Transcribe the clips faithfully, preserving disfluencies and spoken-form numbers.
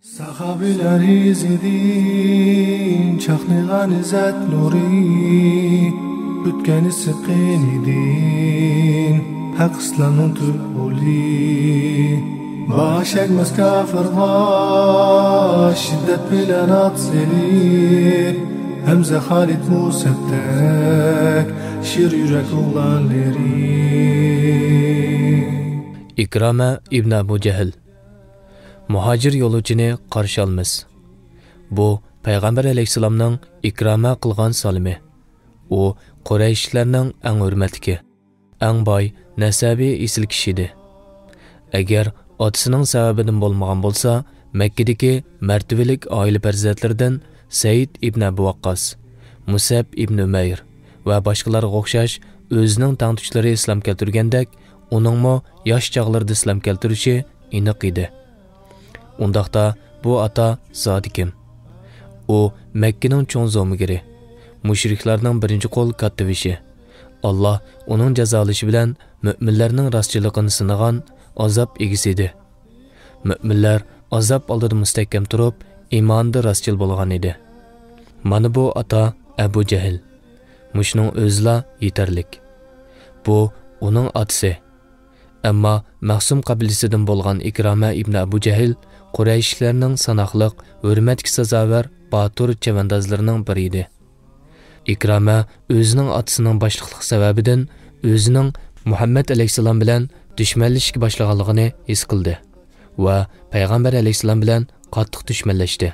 ساخابىلەر ئىزىدىن چاقنىغان ئىززەت نۇرى، ئۆتكەن ئىسسىق قېنىدىن ھەق ئىسلامنىڭ تۈپ غولى. باش ئەگمەس كاپىرغا شىددەت بىلەن ئات سېلىپ، ھەمزە خالىد مۇسەبدەك شىر يۈرەك ئوغلانلىرى. ئىكرامە ئىبن ئەبۇ جەھل. مۇھاجىر يولۇچىنى قارشى ئالىمىز. بۇ پەيغەمبەر ئەلەيھىسسالامنىڭ ئىكرامە قىلغان سالىمى. ئۇ قۇرەيشلەرنىڭ ئەڭ ھۆرمەتلىكى، ئەڭ باي، نەسەبى ئېسىل كىشى ئىدى. ئەگەر ئاتىسىنىڭ سەۋەبىدىن بولمىغان بولسا، مەككىدىكى مەرتىۋىلىك ئائىلە پەرزەنتلىرىدىن سەئىد ئىبن ئەبۇ ۋەققاس، مۇسەب ئىبن ئۈمەير ۋە باشقىلارغا ئوخشاش ئۆزىنىڭ تەڭتۇشلىرى ئىسلام كەلتۈرگەندەك، ئۇنىڭمۇ ياش چاغلىرىدا ئىسلام كەلتۈرۈشى ئېنىق ئىدى. ئۇنداقتا بۇ ئاتا زادى كىم؟ ئۇ مەككىنىڭ چوڭ زومىگىرى، مۇشرىكلارنىڭ بىرىنچى قول كاتتىبېشى. ئاللا ئۇنىڭ جازالىشى بىلەن مۆمىنلەرنىڭ راستچىللىقىنى سىنىغان ئازاب ئىگىسى ئىدى. مۆمىنلەر ئازاب ئالدىدا مۇستەھكەم تۇرۇپ، ئىمانىدا راستچىل بولغان ئىدى. مانا بۇ ئاتا ئەبۇ جەھىل. مۇشۇنىڭ ئۆزىلا يېتەرلىك. بۇ ئۇنىڭ ئاتىسى. ئەمما مەخسۇم قەبىلىسىدىن بولغان ئىكرامە ئىبن ئەبۇ جەھىل قۇرەيشلەرنىڭ ساناقلىق، ھۆرمەتكە سازاۋەر، باتۇر چەۋەندازلىرىنىڭ بىرى ئىدى. ئىكرامە ئۆزىنىڭ ئاتىسىنىڭ باشلىقلىقى سەۋەبىدىن ئۆزىنىڭ مۇھەممەد ئەلەيھىسسالام بىلەن دۈشمەنلىشىشكە باشلىغانلىقىنى ھېس قىلدى ۋە پەيغەمبەر ئەلەيھىسسالام بىلەن قاتتىق دۈشمەنلەشتى.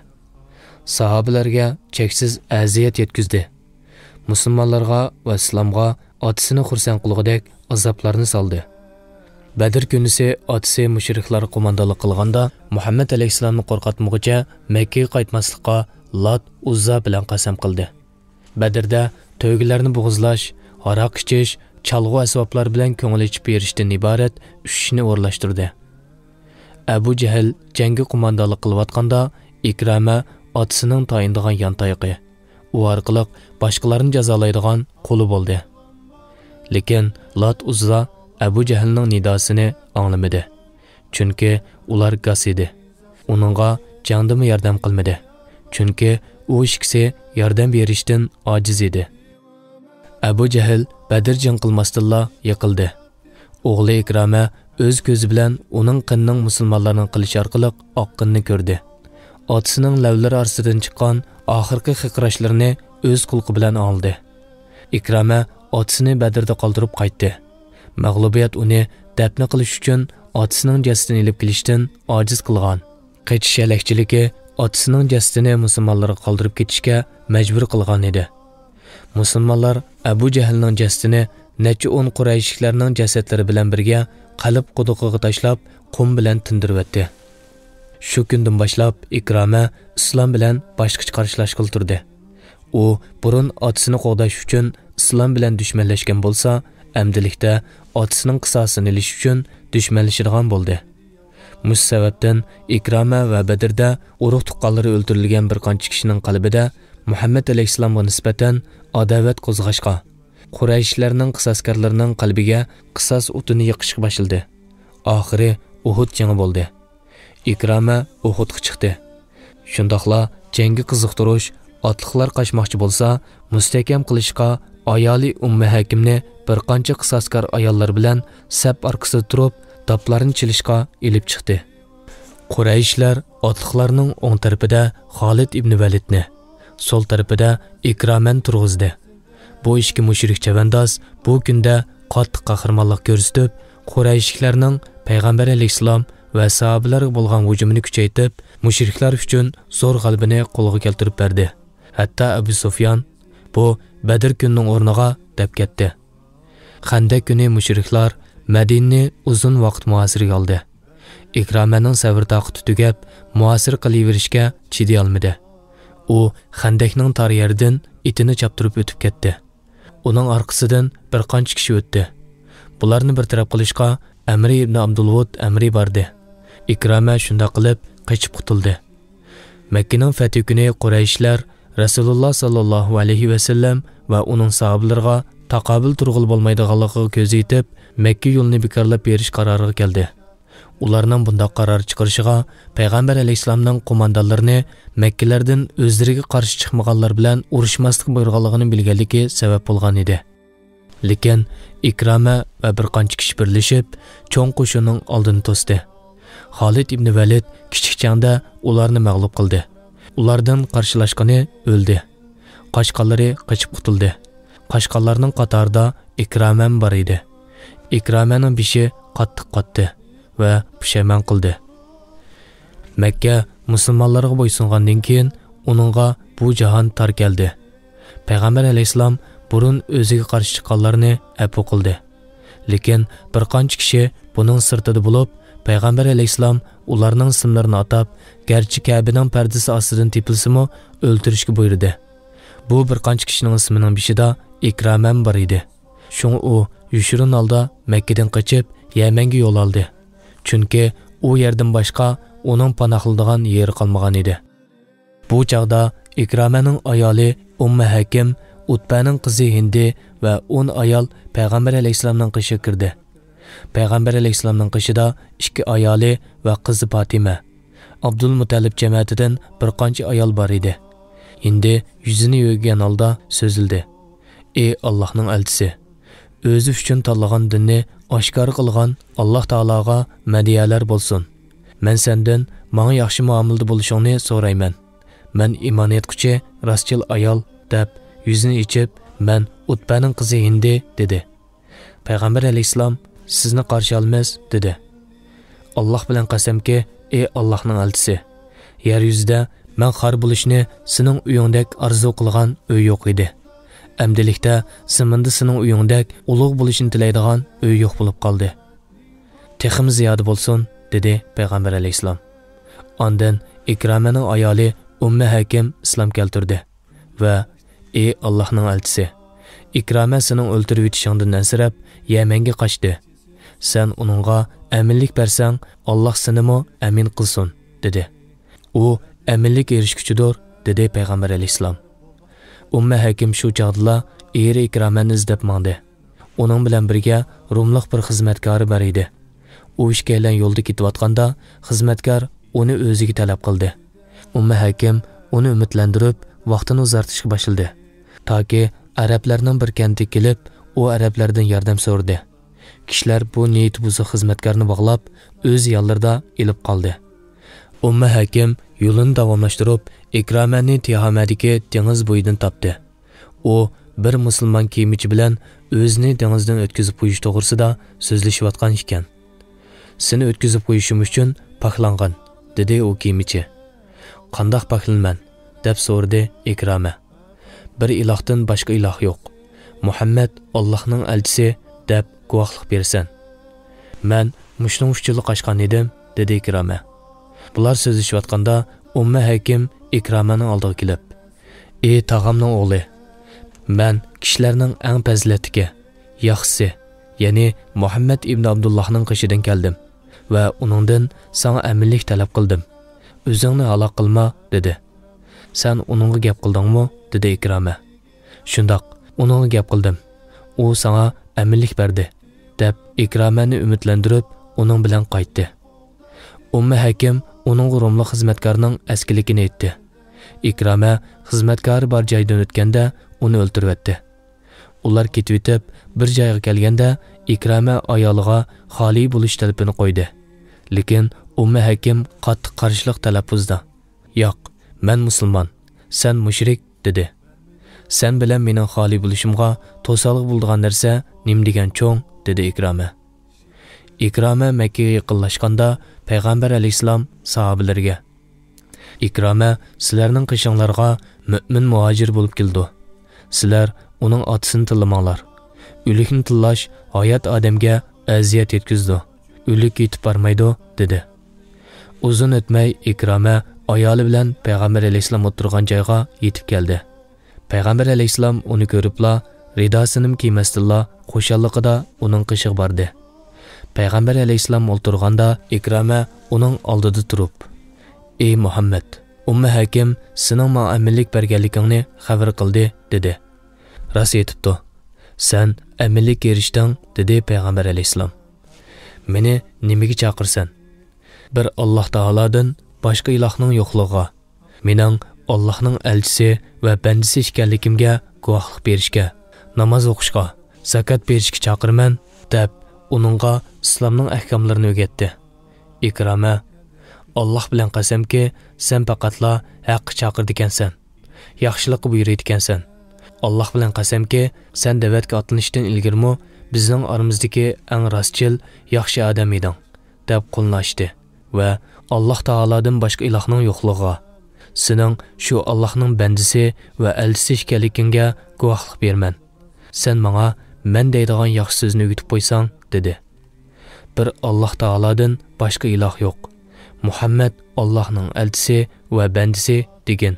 ساھابىلەرگە چەكسىز ئەزىيەت يەتكۈزدى. مۇسۇلمانلارغا ۋە ئىسلامغا ئاتىسىنى خۇرسەن قىلغۇدەك ئازابلارنى سالدى. بەدر كۈنىسى ئاتىسى مۇشرىكلارغا قوماندانلىق قىلغاندا، مۇھەممەد ئەلەيھىسسالامنى قورقۇتمىغۇچە مەككىگە قايتماسلىققا لات، ئۇززا بىلەن قەسەم قىلدى. بەدردە تۆگىلەرنى بوغۇزلاش، ھاراق ئىچىش، چالغۇ ئەسۋابلار بىلەن كۆڭۈل ئېچىپ بېرىشتىن ئىبارەت ئۈچ ئىشنى ئورۇنلاشتۇردى. ئەبۇ جەھىل جەڭگە قوماندانلىق قىلىۋاتقاندا، ئىكرامە ئاتىسىنىڭ تايىنىدىغان يانتايىقى، ئۇ ئارقىلىق باشقىلارنى جازالايدىغان قولى بولدى. لېكىن لات، ئۇززا ئەبۇ جەھىلنىڭ نىداسىنى ئاڭلىمىدى. چۈنكى ئۇلار گاس ئىدى. ئۇنىڭغا جەڭدىمۇ ياردەم قىلمىدى. چۈنكى ئۇ ئىككىسى ياردەم بېرىشتىن ئاجىز ئىدى. ئەبۇ جەھىل بەدر جەڭ قىلماستىنلا يىقىلدى. ئوغلى ئىكرامە ئۆز كۆزى بىلەن ئۇنىڭ قېنىنىڭ مۇسۇلمانلارنىڭ قىلىشى ئارقىلىق ئاققىنىنى كۆردى. ئاتىسىنىڭ لەۋلىرى ئارىسىدىن چىققان ئاخىرقى خىقىراشلىرىنى ئۆز قۇلىقى بىلەن ئاڭلىدى. ئىكرامە ئاتىسىنى بەدردە قالدۇرۇپ قايتتى. مەغلۇبىيەت ئۇنى دەپنە قىلىش ئۈچۈن ئاتىسىنىڭ جەسىتىنى ئېلىپ كېلىشتىن ئاجىز قىلغان. قېچىش ھەلەكچىلىكى ئاتىسىنىڭ جەسىتىنى مۇسۇلمانلارغا قالدۇرۇپ كېتىشكە مەجبۇر قىلغان ئىدى. مۇسۇلمانلار ئەبۇ جەھىلنىڭ جەسىتىنى نەچچە ئون قۇرەيشىكلەرنىڭ جەسەتلىرى بىلەن بىرگە قەلب قۇدۇقىغا تاشلاپ، قۇم بىلەن تىندۇرۇۋەتتى. شۇ كۈندىن باشلاپ ئىكرامە ئىسلام بىلەن باشقىچە قارشىلاشقىلى تۇردى. ئۇ بۇرۇن ئاتىسىنى قوغداش ئۈچۈن ئىسلام بىلەن دۈشمەنلەشكەن بولسا، ئەمدىلىكتە ئاتىسىنىڭ قىساسىنى ئېلىش ئۈچۈن دۈشمەنلىشىدىغان بولدى. مۇشۇ سەۋەبتىن ئىكرامە ۋە بەدردە ئۇرۇق-تۇغقانلىرى ئۆلتۈرۈلگەن بىر قانچە كىشىنىڭ قەلبىدە مۇھەممەد ئەلەيھىسسالامغا نىسبەتەن ئاداۋەت قوزغاشقا، قۇرەيشلەرنىڭ قىساسكارلىرىنىڭ قەلبىگە قىساس ئوتىنى يېقىشقا باشلىدى. ئاخىرى ئۇھۇد جېڭى بولدى. ئىكرامە ئۇھۇدقا چىقتى. شۇنداقلا جەڭگە قىزىقتۇرۇش، ئاتلىقلار قاچماقچى بولسا، مۇستەھكەم قىلىشقا ئايالى ئۇممى ھەكىمنى بىر قانچە قىساسكار ئاياللار بىلەن سەپ ئارقىسىدا تۇرۇپ، داپلارنى چېلىشقا ئېلىپ چىقتى. قۇرەيشلەر ئاتلىقلارنىڭ ئوڭ تەرىپىدە خالىد ئىبنى ۋەلىدنى، سول تەرىپىدە ئىكرامەنى تۇرغۇزدى. بۇ ئىككى مۇشرىك چەۋەنداز بۇ كۈندە قاتتىق قەھرىمانلىق كۆرسىتىپ، قۇرەيشىكلەرنىڭ پەيغەمبەر ئەلەيھىسسالام ۋە ساھابىلەرگە بولغان ھۇجۇمىنى كۈچەيتىپ، مۇشرىكلار ئۈچۈن زور غەلىبىنى قولغا كەلتۈرۈپ بەردى. ھەتتا ئەبۇ سۇفيان، بۇ بەدر كۈنىنىڭ ئورنىغا دەپ كەتتى. خەندەك كۈنى مۇشرىكلار مەدىنىنى ئۇزۇن ۋاقىت مۇھاسىرىگە ئالدى. ئىكرامەنىڭ سەۋر-تاقىتى تۈگەپ، مۇھاسىرە قىلىۋېرىشكە چىدىيالمىدى. ئۇ خەندەكنىڭ تار يېرىدىن ئېتىنى چاپتۇرۇپ ئۆتۈپ كەتتى. ئۇنىڭ ئارقىسىدىن بىر قانچە كىشى ئۆتتى. بۇلارنى بىر تەرەپ قىلىشقا ئەمرى ئىبنى ئابدۇلۋۇد ئەمرى باردى. ئىكرامە شۇنداق قىلىپ قېچىپ قۇتۇلدى. مەككىنىڭ فەتھى كۈنى قۇرەيشلەر رەسۇلۇللا ساللاللاھۇ ئەلەيھى ۋەسەللەم ۋە ئۇنىڭ ساھابىلىرىغا تاقابىل تۇرغىلى بولمايدىغانلىقىغا كۆزى يېتىپ، مەككە يولىنى بىكارلاپ بېرىش قارارىغا كەلدى. ئۇلارنىڭ بۇنداق قارار چىقىرىشىغا پەيغەمبەر ئەلەيھىسسالامنىڭ قوماندانلىرىنى مەككىلەردىن ئۆزلىرىگە قارشى چىقمىغانلار بىلەن ئۇرۇشماسلىق بۇيرۇغانلىقىنى بىلگەنلىكى سەۋەب بولغان ئىدى. لېكىن ئىكرامە ۋە بىر قانچە كىشى بىرلىشىپ، چوڭ قوشۇننىڭ ئالدىنى توستى. خالىد ئىبنى ۋەلىد كىچىك جەڭدە ئۇلارنى مەغلۇپ قىلدى. ئۇلاردىن قارشىلاشقىنى ئۆلدى. قاچقانلىرى قېچىپ قۇتۇلدى. قاچقانلارنىڭ قاتارىدا ئىكرامەمۇ بار ئىدى. ئىكرامەنىڭ بېشى قاتتىق قاتتى ۋە پۇشايمان قىلدى. مەككە مۇسۇلمانلارغا بويسۇنغاندىن كېيىن، ئۇنىڭغا بۇ جاھان تار كەلدى. پەيغەمبەر ئەلەيھىسسالام بۇرۇن ئۆزىگە قارشى چىققانلارنى ئەپۇ قىلدى. لېكىن بىر قانچە كىشى بۇنىڭ سىرتىدا بولۇپ، پەيغەمبەر ئەلەيھىسسالام ئۇلارنىڭ ئىسىملىرىنى ئاتاپ، گەرچە كەبىنىڭ پەردىسى ئاستىدىن تېپىلسىمۇ، ئۆلتۈرۈشكە بۇيرۇدى. بۇ بىر قانچە كىشىنىڭ ئىسمىنىڭ بېشىدا ئىكرامەم بار ئىدى. شۇڭا ئۇ يوشۇرۇن ھالدا مەككىدىن قېچىپ، يەمەنگە يول ئالدى. چۈنكى ئۇ يەردىن باشقا ئۇنىڭ پاناھلىنىدىغان يېرى قالمىغان ئىدى. بۇ چاغدا ئىكرامەنىڭ ئايالى ئۇممى ھەكىم، ئۇتبەنىڭ قىزى ھىندى ۋە ئون ئايال پەيغەمبەر ئەلەيھىسسالامنىڭ قېشىغا كىردى. پەيغەمبەر ئەلەيھىسسالامنىڭ قېشىدا ئىككى ئايالى ۋە قىزى پاتىمە، ئابدۇلمۇتەللىپ جەمەتىدىن بىر قانچە ئايال بار ئىدى. ھىندى يۈزىنى يۆگىگەن ھالدا سۆزلىدى: «ئى ئاللاھنىڭ ئەلچىسى! ئۆزى ئۈچۈن تاللىغان دىننى ئاشكارا قىلغان ئاللاھ تائالاغا مەدھىيەلەر بولسۇن! مەن سەندىن ماڭا ياخشى مۇئامىلىدە بولۇشۇڭنى سورايمەن. مەن ئىمان ئېيتقۇچى راستچىل ئايال» دەپ، يۈزىنى ئېچىپ، «مەن ئۇتبەنىڭ قىزى ھىندى» دېدى. پەيغەمبەر ئەلەيھىسسالام: «سىزنى قارشى ئالىمىز» دېدى. «ئاللاھ بىلەن قەسەمكى، ئى ئاللاھنىڭ ئەلچىسى! يەر يۈزىدە مەن خار بولۇشنى سېنىڭ ئۆيۈڭدەك ئارزۇ قىلغان ئۆي يوق ئىدى. ئەمدىلىكتە زېمىندا سېنىڭ ئۆيۈڭدەك ئۇلۇغ بولۇشنى تىلەيدىغان ئۆي يوق بولۇپ قالدى. تېخىمۇ زىيادە بولسۇن» دېدى پەيغەمبەر ئەلەيھىسسالام. ئاندىن ئىكرامەنىڭ ئايالى ئۇممى ھەكىم ئىسلام كەلتۈردى ۋە: «ئى ئاللاھنىڭ ئەلچىسى! ئىكرامە سېنىڭ ئۆلتۈرۈۋېتىشىڭدىن ئەنسىرەپ، يەمەنگە قاچتى. سەن ئۇنىڭغا ئەمىنلىك بەرسەڭ، ئاللاھ سېنىمۇ ئەمىن قىلسۇن» دېدى. «ئۇ ئەمىنلىك ئېرىشكۈچىدۇر» دېدى پەيغەمبەر ئەلەيھىسسالام. ئۇممى ھەكىم شۇ چاغدىلا ئېرى ئىكرامەننى ئىزدەپ ماڭدى. ئۇنىڭ بىلەن بىرگە روملۇق بىر خىزمەتكارى بار ئىدى. ئۇ ئىككىيلەن يولدا كېتىۋاتقاندا، خىزمەتكار ئۇنى ئۆزىگە تەلەپ قىلدى. ئۇممى ھەكىم ئۇنى ئۈمىدلەندۈرۈپ، ۋاقتىنى ئۇزارتىشقا باشلىدى، تاكى ئەرەبلەرنىڭ بىر كەنتىگە كېلىپ، ئۇ ئەرەبلەردىن ياردەم سورىدى. كىشىلەر بۇ نىيىتى بۇزۇق خىزمەتكارنى باغلاپ، ئۆز يانلىرىدا ئېلىپ قالدى. ئۇممى ھەكىم يولىنى داۋاملاشتۇرۇپ، ئىكرامەننى تىھامەدىكى دېڭىز بويىدىن تاپتى. ئۇ بىر مۇسۇلمان كېمىچى بىلەن ئۆزىنى دېڭىزدىن ئۆتكۈزۈپ قويۇش توغرىسىدا سۆزلىشىۋاتقان ئىكەن. «سېنى ئۆتكۈزۈپ قويۇشۇم ئۈچۈن پاكلانغىن» دېدى ئۇ كېمىچى. «قانداق پاكلىنىمەن؟» دەپ سورىدى ئىكرامە. «بىر ئىلاھتىن باشقا ئىلاھ يوق. مۇھەممەد ئاللاھنىڭ ئەلچىسى دەپ گۇۋاھلىق بېرىسەن.» «مەن مۇشۇنىڭ ئۈچۈنلا قاچقان ئىدىم» دېدى ئىكرامە. بۇلار سۆزلىشىۋاتقاندا، ئۇممى ھەكىم ئىكرامەنىڭ ئالدىغا كېلىپ: «ئى تاغامنىڭ ئوغلى! مەن كىشىلەرنىڭ ئەڭ پەزىلەتلىكى، ياخشىسى، يەنى مۇھەممەد ئىبنى ئابدۇللاھنىڭ قېشىدىن كەلدىم ۋە ئۇنىڭدىن ساڭا ئەمىنلىك تەلەپ قىلدىم. ئۆزۈڭنى ھالاك قىلما» دېدى. «سەن ئۇنىڭغا گەپ قىلدىڭمۇ؟» دېدى ئىكرامە. «شۇنداق، ئۇنىڭغا گەپ قىلدىم. ئۇ ساڭا ئەمىنلىك بەردى» دەپ، ئىكرامەنى ئۈمىدلەندۈرۈپ، ئۇنىڭ بىلەن قايتتى. ئۇممى ھەكىم ئۇنىڭغا روملۇق خىزمەتكارنىڭ ئەسكىلىكىنى ئېيتتى. ئىكرامە خىزمەتكارى بار جايدىن ئۆتكەندە، ئۇنى ئۆلتۈرۈۋەتتى. ئۇلار كېتىۋېتىپ، بىر جايغا كەلگەندە، ئىكرامە ئايالىغا خالىي بولۇش تەلىپىنى قويدى. لېكىن ئۇممى ھەكىم قاتتىق قارشىلىق تەلەپپۇزدا: «ياق، مەن مۇسۇلمان، سەن مۇشرىك» دېدى. «سەن بىلەن مېنىڭ خالىي بولۇشۇمغا توسالغۇ بولىدىغان نەرسە نېمە دېگەن چوڭ؟» دېدى ئىكرامە. ئىكرامە مەككىگە يېقىنلاشقاندا، پەيغەمبەر ئەلەيھىسسالام ساھابىلىرىگە: «ئىكرامە سىلەرنىڭ قېشىڭلارغا مۆمىن مۇھاجىر بولۇپ كېلىدۇ. سىلەر ئۇنىڭ ئاتىسىنى تىللىماڭلار. ئۆلۈكنى تىللاش ھايات ئادەمگە ئەزىيەت يەتكۈزىدۇ. ئۆلۈك يېتىپ بارمايدۇ» دېدى. ئۇزۇن ئۆتمەي ئىكرامە ئايالى بىلەن پەيغەمبەر ئەلەيھىسسالام ئولتۇرغان جايغا يېتىپ كەلدى. پەيغەمبەر ئەلەيھىسسالام ئۇنى كۆرۈپلا، رىداسىنىمۇ كىيمەستىنلا، خۇشاللىقىدا ئۇنىڭ قېشىغا باردى. پەيغەمبەر ئەلەيھىسسالام ئولتۇرغاندا، ئىكرامە ئۇنىڭ ئالدىدا تۇرۇپ: «ئى مۇھەممەد، ئۇممى ھەكىم سېنىڭ ماڭا ئەمىنلىك بەرگەنلىكىڭنى خەۋەر قىلدى» دېدى. «راست ئېيتىپتۇ. سەن ئەمىنلىككە ئېرىشتىڭ» دېدى پەيغەمبەر ئەلەيھىسسالام. «مېنى نېمىگە چاقىرىسەن؟» بىر ئاللاھ تائالادىن باشقا ئىلاھنىڭ يوقلۇقىغا، مېنىڭ ئاللاھنىڭ ئەلچىسى ۋە بەندىسى ئىكەنلىكىمگە گۇۋاھلىق بېرىشكە، ناماز ئوقۇشقا، زاكات بېرىشكە چاقىرىمەن، دەپ، ئۇنىڭغا ئىسلامنىڭ ئەھكاملىرىنى ئۆگەتتى. ئىكرامە، ئاللاھ بىلەن قەسەمكى، سەن پەقەتلا ھەققە چاقىرىدىكەنسەن، ياخشىلىققا بۇيرۇيدىكەنسەن. ئاللاھ بىلەن قەسەمكى، سەن دەۋەتكە ئاتلىنىشتىن ئىلگىرىمۇ بىزنىڭ ئارىمىزدىكى ئەڭ راستچىل، ياخشى ئادەم ئىدىڭ، دەپ قولىنى ئاچتى ۋە ئاللاھ تائالادىن باشقا ئىلاھنىڭ يوقلۇقىغا، سېنىڭ شۇ ئاللاھنىڭ بەندىسى ۋە ئەلچىسى ئىكەنلىكىڭگە گۇۋاھلىق بېرىمەن. سەن ماڭا مەن دەيدىغان ياخشى سۆزنى ئۆگىتىپ قويساڭ، دېدى. بىر ئاللاھ تائالادىن باشقا ئىلاھ يوق. مۇھەممەد ئاللاھنىڭ ئەلچىسى ۋە بەندىسى دېگىن،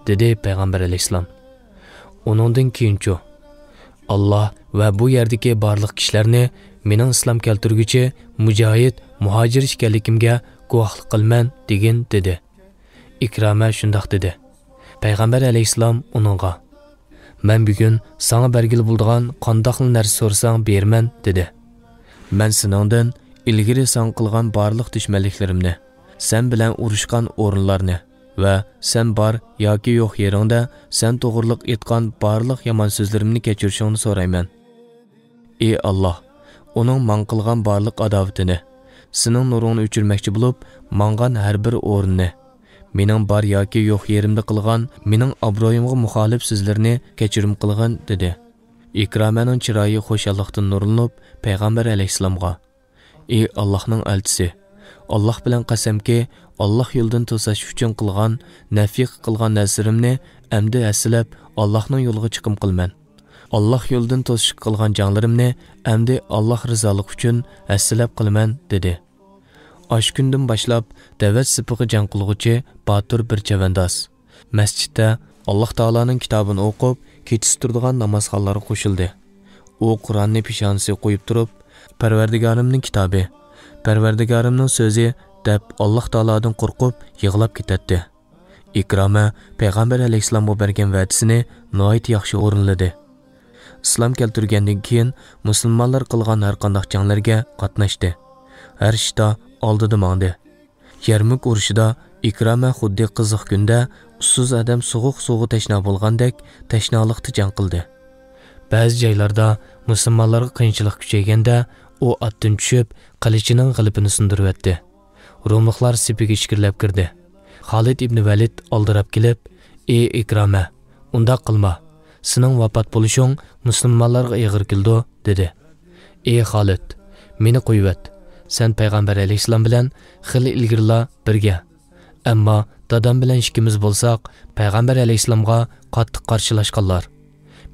دېدى پەيغەمبەر ئەلەيھىسسالام. ئۇنىڭدىن كېيىنچۇ؟ ئاللاھ ۋە بۇ يەردىكى بارلىق كىشىلەرنى مېنىڭ ئىسلام كەلتۈرگۈچى، مۇجاھىد، مۇھاجىر ئىكەنلىكىمگە گۇۋاھلىق قىلىمەن، دېگىن، دېدى. ئىكرامە شۇنداق دېدى. پەيغەمبەر ئەلەيھىسسالام ئۇنىڭغا، مەن بۈگۈن ساڭا بەرگىلى بولىدىغان قانداقلا نەرسە سورىساڭ بېرىمەن، دېدى. مەن سېنىڭدىن ئىلگىرى ساڭا قىلغان بارلىق دۈشمەنلىكلىرىمنى، سەن بىلەن ئۇرۇشقان ئورۇنلارنى ۋە سەن بار ياكى يوق يېرىڭدە سەن توغرىلىق ئېيتقان بارلىق يامان سۆزلىرىمنى كەچۈرۈشۈڭنى سورايمەن. ئى ئاللاھ، ئۇنىڭ ماڭا قىلغان بارلىق ئاداۋىتىنى، سېنىڭ نۇرۇڭنى ئۆچۈرمەكچى بولۇپ ماڭغان ھەر بىر ئورنىنى، مېنىڭ بار ياكى يوق يېرىمدە قىلغان مېنىڭ ئابرۇيۇمغا مۇخالىپ سۆزلىرىنى كەچۈرۈم قىلغىن، دېدى. ئىكرامەنىڭ چىرايى خۇشاللىقتىن نۇرلىنىپ، پەيغەمبەر ئەلەيھىسسالامغا، ئى ئاللاھنىڭ ئەلچىسى، ئاللاھ بىلەن قەسەمكى، ئاللاھ يولىدىن توساش ئۈچۈن قىلغان، نەپىقە قىلغان نەرسىلىرىمنى ئەمدى ھەسسىلەپ، ئاللاھنىڭ يولىغا چىقىم قىلىمەن. ئاللاھ يولىدىن توسۇشقا قىلغان جەڭلىرىمنى ئەمدى ئاللاھ رىزالىقى ئۈچۈن ھەسسىلەپ قىلىمەن، دېدى. ئاشۇ كۈندىن باشلاپ دەۋەت سېپىغا جەڭ قىلغۇچى باتۇر بىر چەۋەنداز مەسچىتتە ئاللاھ تائالانىڭ كىتابىنى ئوقۇپ، كېچىسى تۇرىدىغان نامازخانلارغا قوشۇلدى. ئۇ قۇرئاننى پېشانىسىغا قويۇپ تۇرۇپ، پەرۋەردىگارىمنىڭ كىتابى، پەرۋەردىگارىمنىڭ سۆزى، دەپ ئاللاھ تائالادىن قورقۇپ يىغلاپ كېتەتتى. ئىكرامە پەيغەمبەر ئەلەيھىسسالامغا بەرگەن ۋەدىسىنى ناھايىتى ياخشى ئورۇنلىدى. ئىسلام كەلتۈرگەندىن كېيىن مۇسۇلمانلار قىلغان ھەرقانداق جەڭلەرگە قاتناشتى. ھەر ئىشتا ئالدىدا ماڭدى. يەرمۇك ئۇرۇشىدا ئىكرامە خۇددى قىزىق كۈندە ئۇسسۇز ئادەم سوغۇق سۇغا تەشنا بولغاندەك تەشنالىقتا جەڭ قىلدى. بەزى جايلاردا مۇسۇلمانلارغا قىيىنچىلىق كۈچەيگەندە، ئۇ ئاتتىن چۈشۈپ، قىلىچىنىڭ غىلىپىنى سۇندۇرۇۋەتتى. روملۇقلار سېپىگە ئىچكىرىلەپ كىردى. خالىد ئىبنى ۋەلىد ئالدىراپ كېلىپ، ئى ئىكرامە، ئۇنداق قىلما، سېنىڭ ۋاپات بولۇشۇڭ مۇسۇلمانلارغا ئېغىر كېلىدۇ، دېدى. ئى خالىد، مېنى قويۇۋەت، سەن پەيغەمبەر ئەلەيھىسسالام بىلەن خېلى ئىلگىرىلا بىرگە، ئەمما دادام بىلەن ئىككىمىز بولساق پەيغەمبەر ئەلەيھىسسالامغا قاتتىق قارشىلاشقانلار.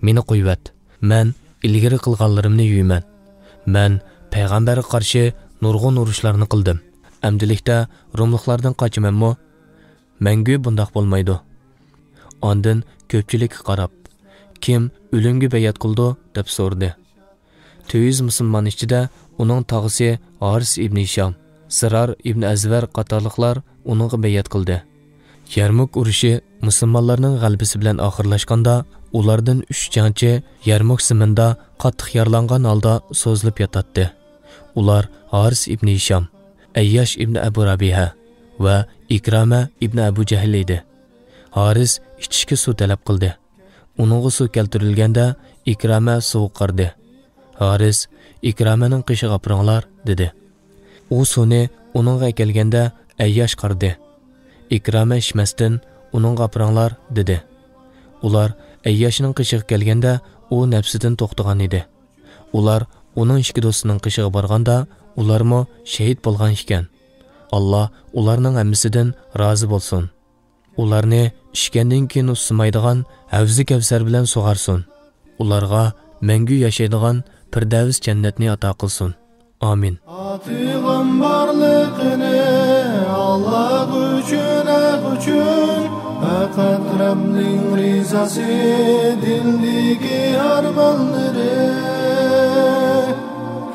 مېنى قويۇۋەت، مەن ئىلگىرى قىلغانلىرىمنى يۇيىمەن. مەن پەيغەمبەرگە قارشى نۇرغۇن ئۇرۇشلارنى قىلدىم. ئەمدىلىكتە روملۇقلاردىن قاچىمەنمۇ؟ مەڭگۈ بۇنداق بولمايدۇ. ئاندىن كۆپچىلىككە قاراپ، كىم ئۆلۈمگە بەيئەت قىلىدۇ؟ دەپ سورىدى. تۆت يۈز مۇسۇلمان ئىچىدە ئۇنىڭ تاغىسى ھارىس ئىبنى ھىشام، زىرار ئىبنى ئەزۋەر قاتارلىقلار ئۇنىڭغا بەيئەت قىلدى. يەرمۇك ئۇرۇشى مۇسۇلمانلارنىڭ غەلىبىسى بىلەن ئاخىرلاشقاندا، ئۇلاردىن ئۈچ جەڭچى يەرمۇك زېمىنىدا قاتتىق يارىلانغان ھالدا سوزۇلۇپ ياتاتتى. ئۇلار ھارىس ئىبنى ھىشام، ئەيياش ئىبنى ئەبۇ رەبىھە ۋە ئىكرامە ئىبنى ئەبۇ جەھل ئىدى. ھارىس ئىچىشكە سۇ تەلەپ قىلدى. ئۇنىڭغا سۇ كەلتۈرۈلگەندە، ئىكرامە سۇغا قارىدى. ھارىس، «ئىكرامەنىڭ قېشىغا ئاپىرىڭلار» دېدى. ئۇ سۇنى ئۇنىڭغا ئەكەلگەندە، ئەيياش قارىدى. ئىكرامە ئىچمەستىن، «ئۇنىڭغا ئاپىرىڭلار» دېدى. ئۇلار ئەيياشنىڭ قېشىغا كەلگەندە، ئۇ نەپسىدىن توختىغان ئىدى. ئۇلار ئۇنىڭ ئىككى دوستىنىڭ قېشىغا بارغاندا، ئۇلارمۇ شېھىت بولغان ئىكەن. ئاللا ئۇلارنىڭ ھەممىسىدىن رازى بولسۇن. ئۇلارنى ئىچكەندىن كېيىن ئۇسسىمايدىغان ھەۋزى كەۋسەر بىلەن سۇغارسۇن. ئۇلارغا مەڭگۈ ياشايدىغان پىردەۋس جەننەتنى ئاتا قىلسۇن. ئامىن. ئاتىغان بارلىقىنى ئاللا ئۈچۈن، ھەق ئۈچۈن، پەقەت رەبنىڭ رىزاسى، دىلدىكى ئارمانلىرى.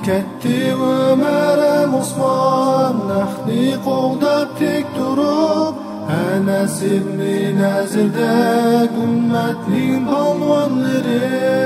كەتتى ئۆمەر ھەم ئوسمان، ھەقنى قوغداپ تىك تۇرۇپ، ئەنەس ئىبنى نەزىردەك ئۈممەتنىڭ پالۋانلىرى.